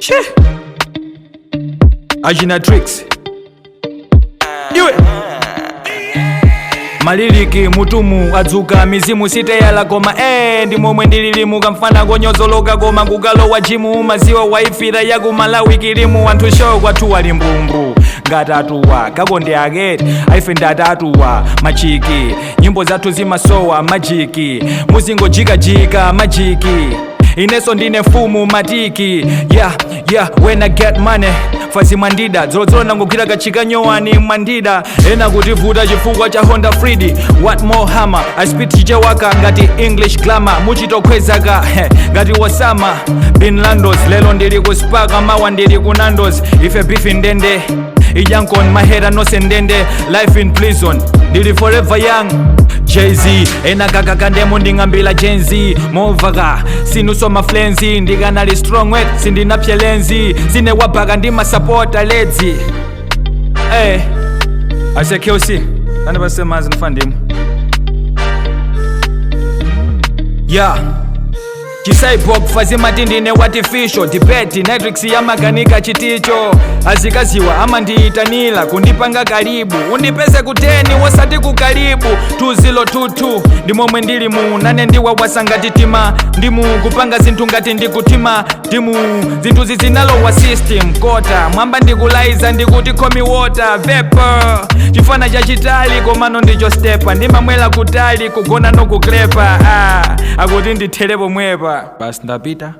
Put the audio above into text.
She Achina Tricks iwe maliliki mutumu adzuka mizimu siteyala koma ndi momwe ndililimu kamfana konyozoloka koma kukalowa jimu maziwa waifira yakumalawi kilimu anthu show kwathu wali mbumbu ngatatuwa kakonde aketi aife ndatatuwa machiki nyimbo zathu zimasowa majiki muzingojikajika majiki ineso ndine mfumu matiki. Yeah, when I get money fazi mwandida dzolodzola nangogwira kachikanyowani mwandida ena kutivuta chifukwa cha Honda Freed. What more hammer I spit Chichewaka ngati English glamour muchitokhwezaka ngati Osama bin Landos. Lelo ndili ku Spaka, mawa ndili ku Nandos. Ife beef ndende ijankon mahera nonse ndende life in prison ndili forever young Jay-Z ena kakakandemo nding'ambila Gen Z movaka sinuso maflenzi ndikanali strong wet sindinapyelenzi sine wabhaka ndimasapota ledzi. Hey, ase KOC andipasemazi ndifandimu yeah. Chicyborg fazimati ndine artificial debate Nitrix yamakanika chiticho azikaziwa amandiyitanila kundipanga karibu undipeze kuteni wosati kukaribu 2022 ndi momwe ndili mu nane ndiwawasa ngati tima ndimu kupanga zinthu ngati ndikutima ndimu zinthuzi zinalowa system kota mwamba ndikulaiza ndikuti khomi water vapor chifana chachitali komano ndicho stepa ndimamwela kutali kugona nokuklepa akuti ndithere pomwepa basi ndapita.